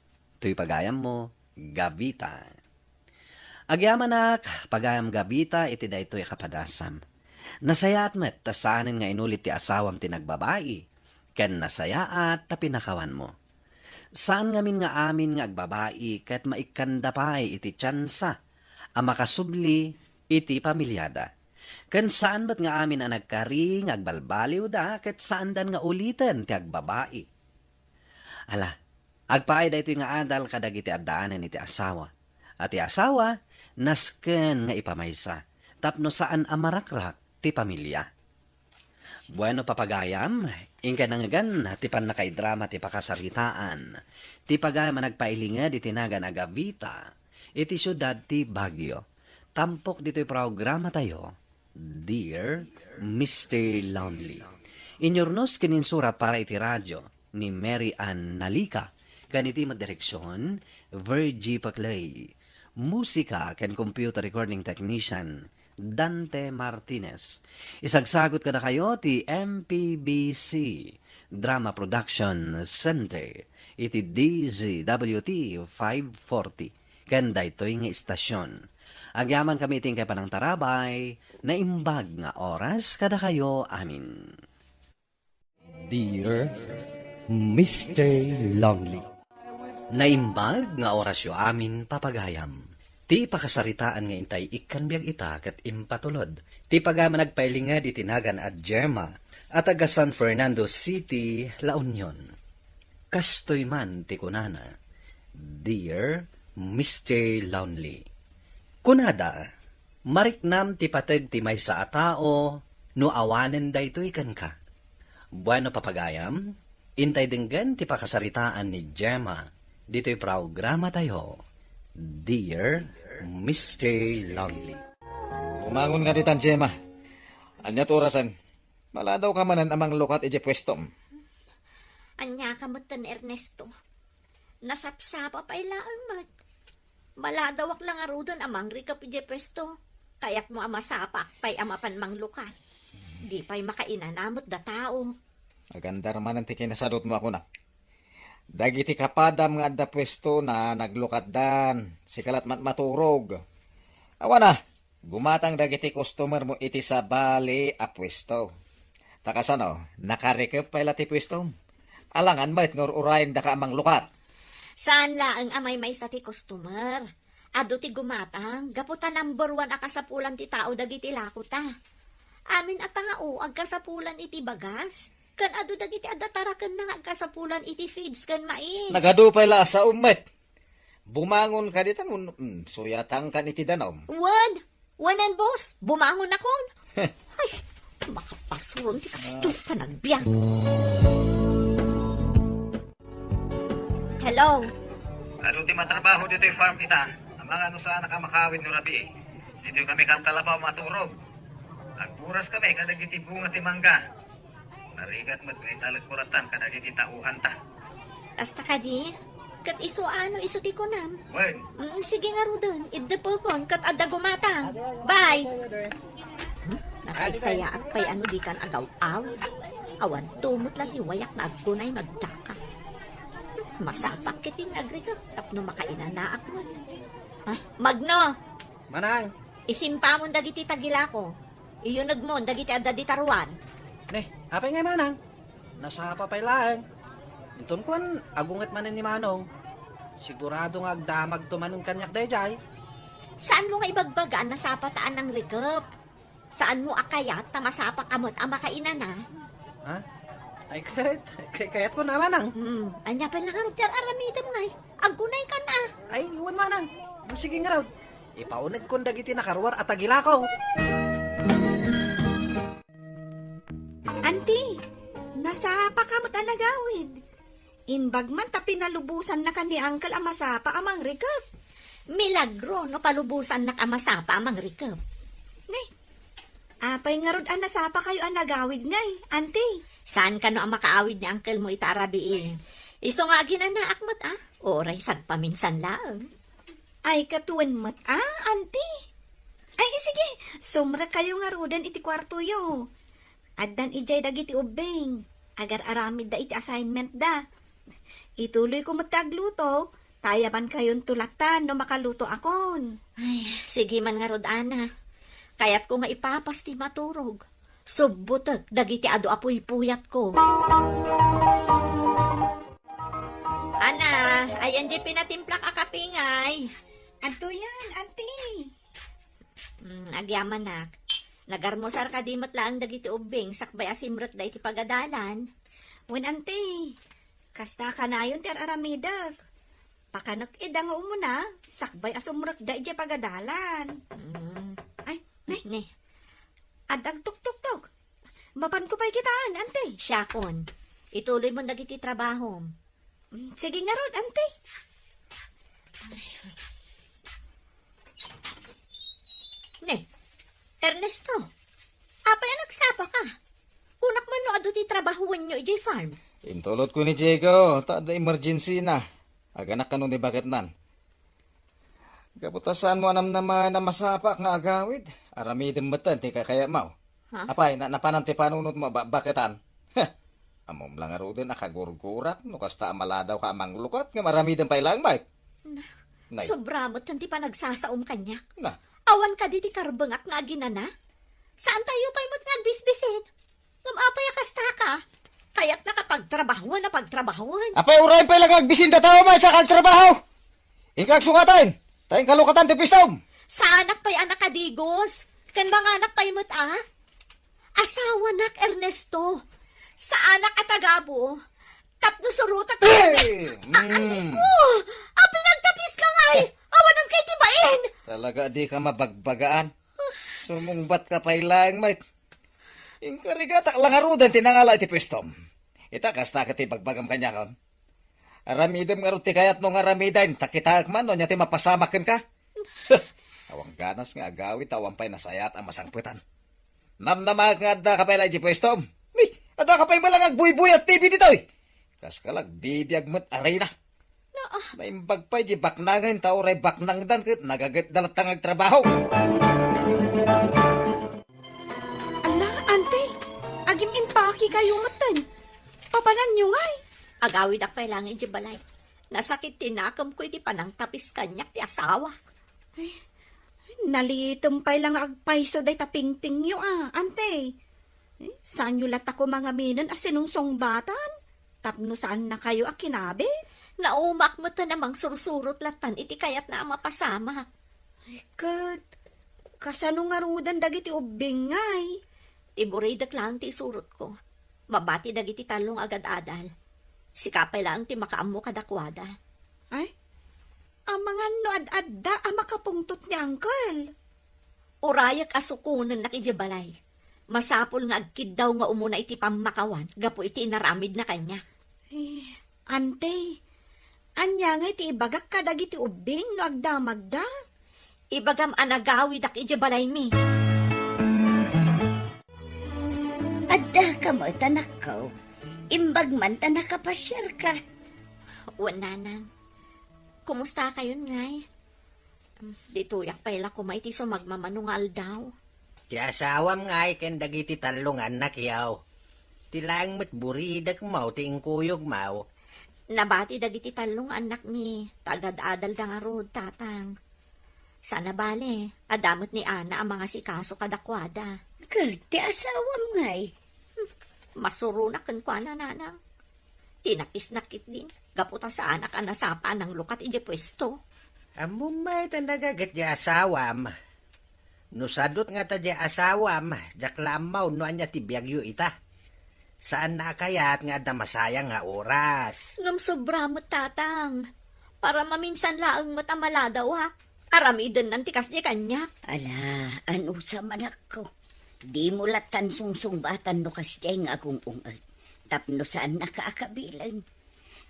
toy pagayammo, Gavita. Agyamanak, pagayam Gavita iti daytoy a kapadasam. Nasayaat met ta saanen nga inulit ti asawam ti nagbabai, ken nasayaat ta pinakawanmo. Saan ngamin nga amin nga agbabai ket maikkanda pay iti tiansa a makasubli iti pamiliada. Ken saan met nga amin a nagkari nga agbalbaliwda ket saandan nga uliten ti agbabai. Ala, agpaay daytoy nga adal kadagiti addaanen iti asawa. A ti asawa, nasken nga ipamaysa, tapno saan a marakrak ti pamilia. Bueno, papagayam, inkay nangngegan ti pannakaidrama ti pakasaritaan. Ti pagayam a nagpailinged iti nagan a Gavita, iti siudad ti Baguio. Tampok ditoy programatayo, Dear Mister Lonely. Inyurnos ken insurat para iti radio ni Mary Ann Nalica, ken iti met direksion, Virgie Paclay. Musika ken computer recording technician, Dante Martinez. Isagsagut kadakayo ti M P B C Drama Production Center iti D Z W T five forty ken daytoy nga istasion. Agyamankami iti inkay panangtarabay, naimbag nga oras kadakayo amin. Dear Mister Lonely. Naimbag nga orasyo amin, papagayam. Ti pakasaritaan nga intay ikkan biag ita ket impatulod. Ti pagayam a nagpailinged iti nagan a Gemma a taga San Fernando City, La Union. Kastoy man ti kunana, Dear Mister Lonely. Kunada, mariknam ti pateg ti maysa a tao no awanen daytoy kenka. Bueno, papagayam, intay denggen ti pakasaritaan ni Gemma ditoy programatayo, Dear Mister Lonely. Bumangon ka ditan, Gemma. Ania ti orasen? Maladaw ka manen a manglukat idiay puestom. Ania ka metten, Ernesto? Nasapsapa pay laeng met. Maladawak la ngaruden a mangrikep idiay puesto. Kayatmo a masapak pay a mapan manglukat. Di pay makainana met da tao. Agandar manen ti kinasadutmo a kuna. Dagiti kapadam nga adda puestona, naglukatdan. Sika lat mat-, maturog. Awan a, gumatang dagiti customermo iti sabali a puesto. Ta kasano, nakarikep pay la ti puestom? Alangan met nga ur-urayendaka a manglukat. Saan laeng a maymaysa ti customer. Adu ti gumatang, gapu ta number one a kasapulan ti tao dagiti lakota. Amin a tao agkasapulan iti bagas, ken adu dagiti adda tarakenna nga agkasapulan iti feeds ken mais. Nagadu pay la a saom met. Bumangon ka ditan, mm, suyatangkan iti danum. Wen, wenen, boss, bumangon akon. Ay, makapasuron ti kastoy a panagbiag. Hello? Adu ti matrabaho ditoy farm ita. Amangan no saanka makaawid no rabii. Ditoy kami kalkalapaw maturog. Agburas kami kadagiti bunga ti mangga. Narigat met nga italek ko latan kadagiti tauhanta. Kasta kadi? Ket isu a no isu ti kunam? Wen. Mm, sige ngaruden, iddepekon ket adda gumatang. Bye. Hmm? Nasaysayaat pay a no dikan agaw-aw. Awan tumot la ti wayak nga agkunay nga agdaka. Masapak ket ti nagrika tapno makainanaak met. Ah, Magno! Manang! Isimpamon dagiti tagilako. Iyunegmon dagiti adda dita ruar. Ne, apay ngay, Manang? Nasapa pay laeng. Inton kuan, agunget manen ni Manong. Sigurado nga agdamagto manen kaniak daydiay. Saanmo nga ibagbaga a nasapa ta a nangrikep? Saanmo a kayat ta masapa ka met a makainana? Ha? Ay, kayat, kay-, kayatko na, Manang. Hmm, ania pay la ngarud ti ar-aramidem ngay? Agkunaykan a. Ay, wen, Manang. Sige ngarud. Ipaunegkon dagiti nakaruar a tagilako. Anti, nasapa ka met a nagawid. Imbag man ta pinalubosannakan ni Uncle a masapa a mangrikep. Milagro no palubosannak a masapa a mangrikep. Ne, apay ngarud a nasapa kayo a nagawid ngay, Anti? Saan kano a makaawid ni Uncle mo ita a rabii? Isu nga aginanaak met a. Uray sagpaminsan laeng. Ay, katuen met a, Anti? Ay, sige, sumrek kayo ngaruden iti kuartoyo. Addan idiay dagiti ubbing. Agar-aramidda iti assignment da. Ituloy ko met ti agluto, Tayabankayonto latan no makalutoakon. Ay, sige man ngarud, Ana. Kayatko nga ipapas ti maturog. Subbotek dagiti adu a puypuyatko. Ana, ayan di pinatimplak a kape ngay. Adtoyan, Auntie. Mm, agyamanak. Nagarmusar kadi met laeng dagiti ubbing sakbay a simrekda iti pagadalan? Wen, Auntie. Kasta kanayon ti ar-aramidek. Pakanek ida nga umuna, sakbay a sumrekda idiay pagadalan. Mm. Ay, nay. Ne. Ad-, agtuktuktok. Mapanko pay kitaan, Auntie. Siakon. Ituloy mo dagiti trabahom. Mm, sige ngarud, Auntie. Ne, Ernesto, apay a nagsapa ka? Kunak man no adu ti trabahoenyo idiay farm? Intulot ko ni Diego, ta adda emergency na. Aganak kano ni baketnan. Gapu ta saan mo a namnamaen a masapak nga agawid? Aramidem metten ti kakayatmo. Ha? Apay, na-, napanan ti panunotmo a ba-, baketan? Heh! Ammom la ngaruden a kagurgurak no kasta a maladawka a manglukat ngem aramidem pay laeng met. Na, Nay. Sobra metten ti panagsasaom kaniak. Na. Awan kadi ti karbengak nga aginana? Saantayo pay met nga agbisbisin? Ngem apay a kastaka? Kayatnaka pagtrabahoen a pagtrabahoen. Apay, uray pay la nga agbisin dataw met sa kagtrabaho. Inka agsungaten, ta inkalukatan ti pistom. Saanak pay a nakadigos, ken manganak pay met a. Asawanak, Ernesto. Saanak a tagabu. Tapno surotak. Eh! Mm. Oh, apay nagtapiska ngay? Awanan kay ti bain. Talaga, dika mabagbagaan. Sumungbatka pay laeng met. Inkarigatak la ngaruden ti nangala iti pistom. Ita, kasta ket ti bagbagam kaniakon. Aramidem ngarud ti kayatmo nga aramiden, ta kitaek man no ania ti mapasamak kenka. Awan ganas nga agawid ta awan pay nasayaat a masangpetan. Namnamaek nga addaka pay la idiay puestom. Ni, addaka pay met la nga agbuybuy a T V ditoy. Kaska la agbibiag met a reyna. Naa. Naimbag pay di baknangen ta uray baknangdan ket nagagetda latta nga agtrabaho. Ala, ante, agim-impakikayo metten. Papananyo ngay? Agawidak pay laeng idiay balay. Nasakit ti nakemko iti panangtapis kaniak ti asawak. Ay, nalitem pay la nga agpayso dayta pingpingyo a, ante. Eh, saanyo latta koma ngaminen a sinungsungbatan? Tapno saannakayo a kinabil? Naumak metten a mangsursurot lattan iti kayatna a mapasamak. Ay, ket, kasano ngaruden dagiti ubbing ngay? Ti buridek laeng ti isurotko. Mabati dagiti tallo nga agad-adal. Sika pay laeng ti makaammo kadakuada. Ay, amangan no ad-adda a makapungtot ni Uncle. Urayek a sukonennak idiay balay. Masapul nga agkiddaw nga umuna iti pammakawan gapu iti inaramidna kaniak. Eh, ante, ania ngay ti ibagak kadagiti ubbing no agdamagda? Ibagam a nagawidak idiay balaymi. Addaka met, anakko. Imbag man ta nakapasiarka. Wen, nanang. Kumustakayon ngay? Ditoyak pay la koma iti sumagmamano nga aldaw. Ti asawam ngay ken dagiti tallo nga annakyo. Ti laeng met buridekmo ti inkuyogmo. Nabati dagiti tallo nga annakmi, ta agad-adalda ngarud, tatang. Saan a bale, adda met ni Ana a mangasikaso kadakuada. Ket ti asawam ngay? Hmm, masuronak kenkuana, nanang. Tinapisnak ketdin, gapu ta saanak a nasapa a nanglukat idiay puesto. Ammom met a nagaget ti asawam. No sadut ngata ti asawam, diak la ammo no ania ti biagyo ita. Saanna a kayat nga adda masayang nga oras. Ngem sobra met, tatang. Para maminsan laeng met a maladawak. Aramidennan ti kasdiay kaniak. Ala, anusa, anakko. Dimo lattan sungsungbatan no kasdiay nga agung-ungeg. Tapno saannaka a kabilen.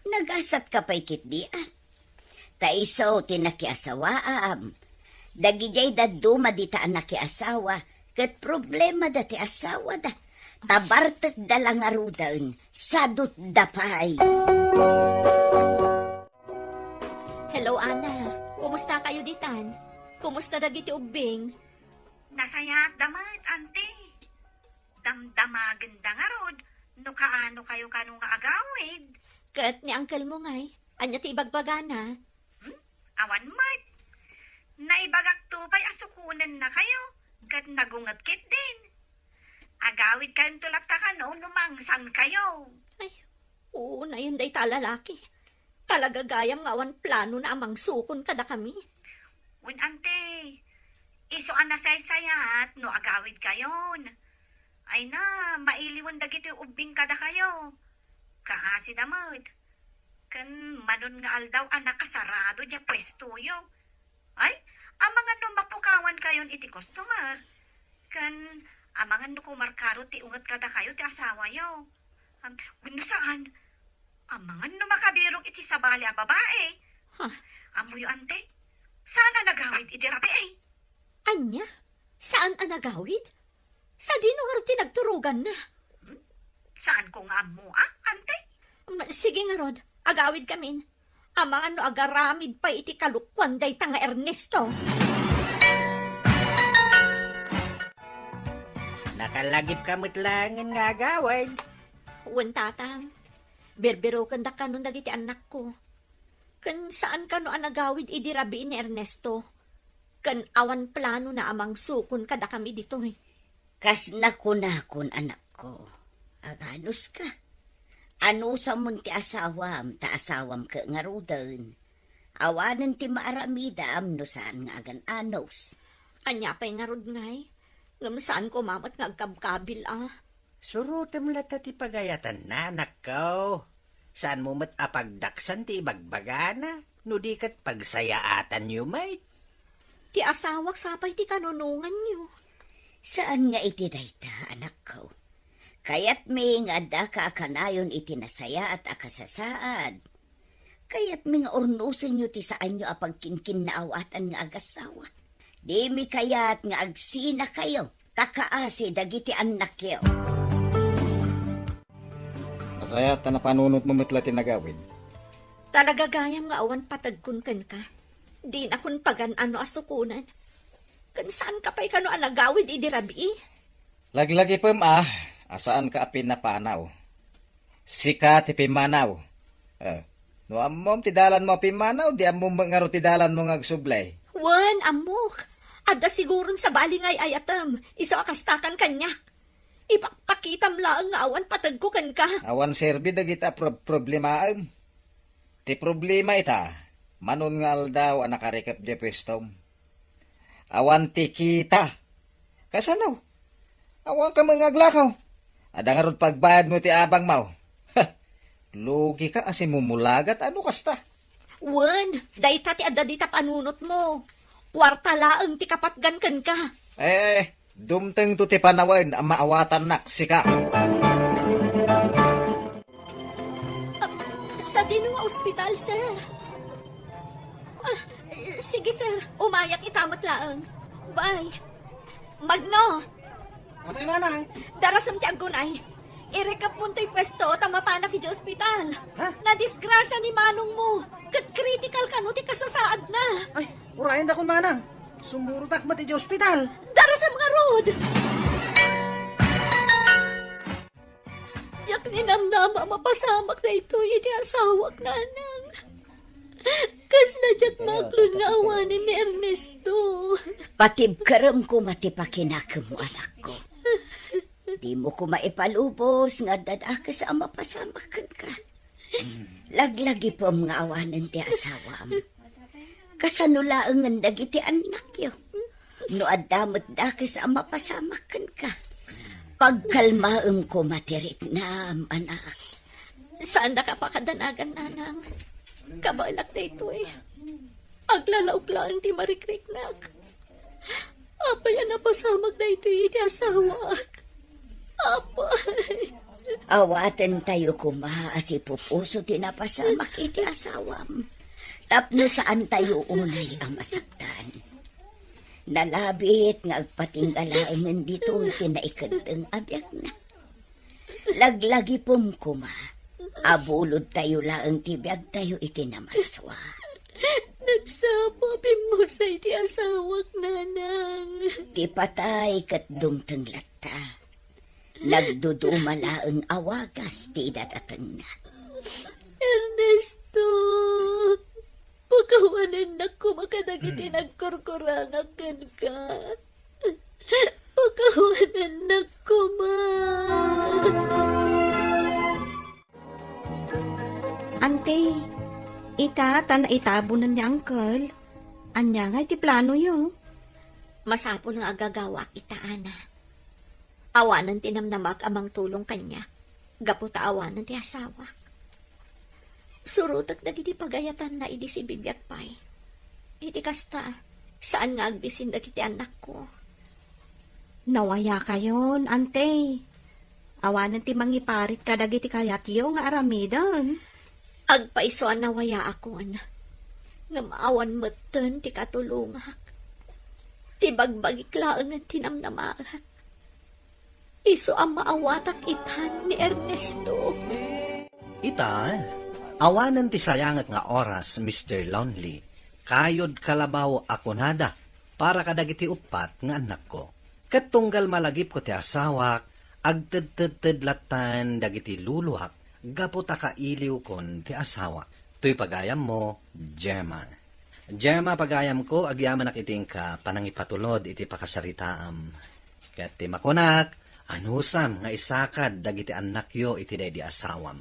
Nagasatka pay ketdi a. Ta isu ti nakiasawaam. Dagidiay dadduma dita a nakiasawa, ket problemada ti asawada. Ta bartekda la ngaruden, sadutda pay. Hello, Ana. Kumustakayo ditan? Kumusta dagiti ubbing? Nasayaatda met, ante. Damdamagenda ngarud no kaanokayo kano nga agawid. Ket ni uncle mo ngay, ania ti ibagbagana? Awan met. Naibagakto pay a sukonennakayo, ket nagunget ketdin. Agawidkayonto latta kano no mangsankayo. Ay, unayen dayta a lalaki. Talaga gayam nga awan planona a mangsukon kadakami. Wen, ante, isu a nasaysayat no agawidkayon. Ay na, mailiwen dagitoy ubbing kadakayo. Kaasida met. Ken manon nga aldaw a nakasarado diay puestoyo. Ay, amangan no mapukawankayon iti customer. Ken amangan no kumarkaro ti unget kadakayo ti asawayo. Am, wenno saan, amangan no makabirok iti sabali a babai. Ha? Ammoyo, ante, saan a nagawid iti rabii. Ania? Saan a nagawid? Sadino ngarud ti nagturoganna? Saanko nga ammo, a, ante? Mm, sige ngarud, agawidkamin. Amangan no agaramid pay iti kalokuan dayta nga Ernesto. Nakalagipka met laengen nga agawid. Wen, tatang. Birbirokendak kanon dagiti annakko. Ken saan kano a nagawid idi rabii ni Ernesto. Ken awan planona a mangsukon kadakami ditoy. Kas nakunakon, anakko, aganuska. Anusam ti asawam, ta asawam ket ngaruden. Awanen ti maaramidam no saan nga agan-anus. Ania pay ngarud ngay? Ngem saan koma met nga agkabkabil a. Surotem latta ti pagayatanna, anakko. Saanmo met a pagdaksan ti ibagbagana, no di ket pagsayaatanyo met. Ti asawak sapay ti kanunonganyo. Saan nga iti dayta, anakko. Kayatmi nga addaka a kanayon iti nasayaat a kasasaad. Kayatmi nga urnosenyo ti saanyo a pagkinkinnaawatan nga agassawa. Dimi kayat nga agsinakayo ta kaasi dagiti annakyo. Nasayaat ta napanunotmo met la ti nagawid. Talaga gayam nga awan pategkon kenka. Dinakon pagan-ano a sukonen. Ken saanka pay kano a nagawid idi rabii? Laglagipem a, a saanka a pinapanaw. Sika ti pimmanaw. Eh, no ammom ti dalanmo a pimmanaw, di ammom met ngarud ti dalanmo nga agsubli. Wen, ammok. Adda siguron sabali nga ay-ayatem, isu a kastakan kaniak. Ipakpakitam laeng nga awan pategko kenka. Awan serbi dagita a prob-, problemaem. Ti problema ita, manon nga aldaw a nakarikep diay puestom. Awan ti kita. Kasano? Awanka met nga aglakaw. Adda ngarud pagbayadmo ti abangmo. Lugika a simumulagat a no kasta. Wen, dayta ti adda dita panunotmo. Kuarta laeng ti kapatgan kenka. Eh, dumtengto ti panawen a maawatannak sika. Ah, sadino nga ospital, sir? Ah, sige, sir. Umayak ita met laeng. Bye. Magno! Apay, manang? Darasem ti aggunay. Irikepmon toy puesto ta mapanak idiay ospital. Ha? Nadisgrasia ni manongmo. Ket critical kano ti kasasaadna. Ay, urayendakon, manang. Sumurotak met idiay ospital. Darasem ngarud! Diak ninamnama a mapasamak daytoy iti asawak, nanang. Kasla diak maklon nga awanen ni Ernesto. Patibkerem koma ti pakinakemmo, anakko. Dimo koma ipalubos nga adda dakes a mapasamak kenka. Laglagipem nga awanen ti asawam. Kasano laengen dagiti annakyo? No adda met dakes a mapasamak kenka, pagkalmaem koma ti riknam, anak. Saannak a pakadanagan, nanang. Kabaelak daytoy. Aglalaok laeng ti marikriknak. Apay a napasamak daytoy iti asawak? Apay. Awatentayo koma a sipupuso ti napasamak iti asawam. Tapno saantayo unay a masaktan. Nalabit nga agpatingga laengen ditoy ti naikeddeng a biagna. Laglagipem koma a bulodtayo laeng ti biagtayo iti namarsua. Nagsapa a pimmusay ti asawak, nanang. Ti patay ket dumteng latta. Nagduduma laeng a wagas ti idadatengna. Ernesto, pakawanennak iti nagkurkurangak kenka. Pakawanennak koma. Ante, ita ta naitabonen ni Uncle. Ania nga iti planoyo? Masapul nga agagawak ita, Ana. Awanen ti namnamak a mangtulong kaniak, gapu ta awanen ti asawak. Surotek dagiti pagayatanna idi sibibiag pay. Iti kasta, saan nga agbisin dagiti annakko. Nawayakayon, Ante. Awanen ti mangiparit kadagiti kayatyo nga aramiden. Agpayso a nawayaakon, ngem awan metten ti katulongak. Ti bagbagik laengen ti namnamaek. Isu a maawatak itan ni Ernesto. Ita, awanen ti sayangek nga oras, Mister Lonely. Kayod kalabaw a kunada para kadagiti uppat nga annakko. Ket tunggal malagipko ti asawak, agtedtedted lattan dagiti luluak gapu ta kailiwkon ti asawa. Toy pagayammo, Gemma. Gemma, pagayamko, agyamanak iti inka panangipatulod iti pakasaritaam. Ket ti makunak, anusam nga isakad dagiti annakyo iti daydi asawam.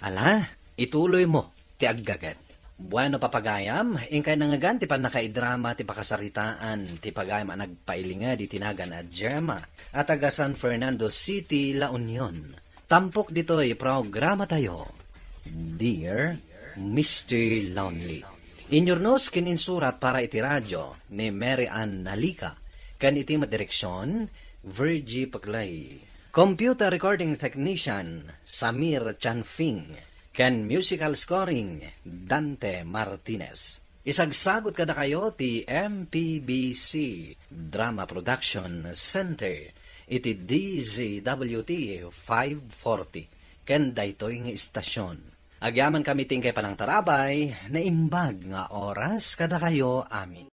Ala, ituloymo ti aggaget. Bueno, papagayam, inkay nangngegan ti pannakaidrama ti pakasaritaan ti pagayam a nagpailinged iti nagan a Gemma a taga San Fernando City, La Union. Tampok ditoy programatayo, Dear Mister Lonely. Inyurnos ken insurat para iti radio ni Mary Ann Nalica, ken iti madireksion, Virgie Paclay. Computer recording technician, Samir Chanfing, ken musical scoring, Dante Martinez. Isagsagut kadakayo ti M P B C Drama Production Center iti D Z W T five forty, ken daytoy nga istasyon. Agyamankami ti inkay panangtarabay, naimbag nga oras kadakayo amin.